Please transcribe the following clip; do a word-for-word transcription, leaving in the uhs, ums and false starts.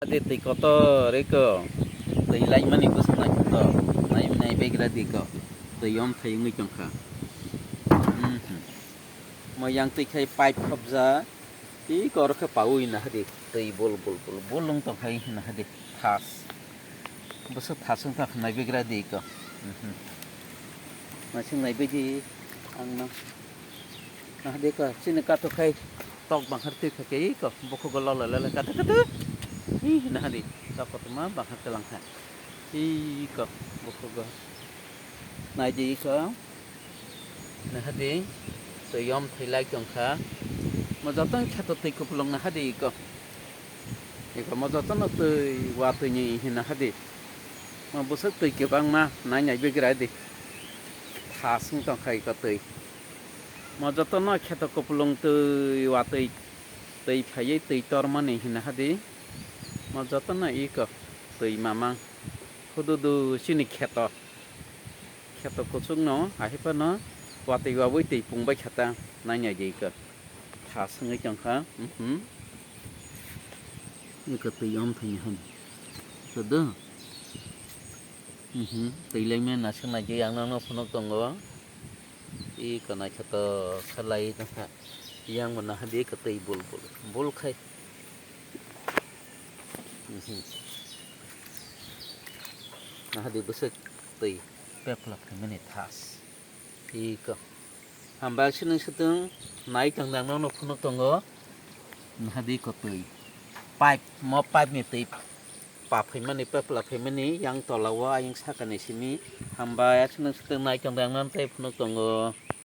Adi twi kotor eko. Twi laimani bwswk naithotok. Nai, nai begra di ko. Twi yom thai wngwi tongkha. Mhm. Mo yang twi khai pipe khopjak. Twi kor khe paui nahadi. Twi bul, bul, bul, bul wng tongkhai nahadi. Thas. Bwswk thas wng tongkha nai begra di ko. Mhm. Masing nai begi ang no. Nahadi ko, chini katok khai tok banghar twi kha khe iko, bukhugo lolo lolo kata kata. Ih, nahadi, tok kotorma banghar twi lang kha. Iko, bukhugo. Naidi iko. Nahadi, twi yom thwi lai tong kha. Mo joto kheto twi kupulung nahadi iko. Iko mo jotono twi watwi ni hina hadi. Mo bwswk twi kwbangma nai nai begra di. Thas wng tong kha iko twi. Mo jotono kheto kupulung twi watwi twi phaiwi twi tormani hina hadi. Mo jotono iko twi mamang. Hududu chini kheto. Kheto kuchukno, ahai phano watwi wabwi twi pungbai kha ta, nai nai di kha. Thas wngwi tong kha, mhm. Iko twi yom thai ni hwn. Kodo? Mhm, twi lai mani naisik nai di, ang nono phunuk tongo. Iko naikha to khalai tong kha. Yang bo nahadi iko twi bul bul, bul khai. Mhm. Nahadi bwswk twi pepla phaimani thas. Iko. Hambai swnwi swtwng nai tong dang nono phunuk tongo. Nahadi iko twi. Pipe, mo pipe ni twi pa phaimani, pepla phaimani yang tola o ayang saka ni simi. Hambai swnwi swtwng nai tong dang nono tei phunuk tongo.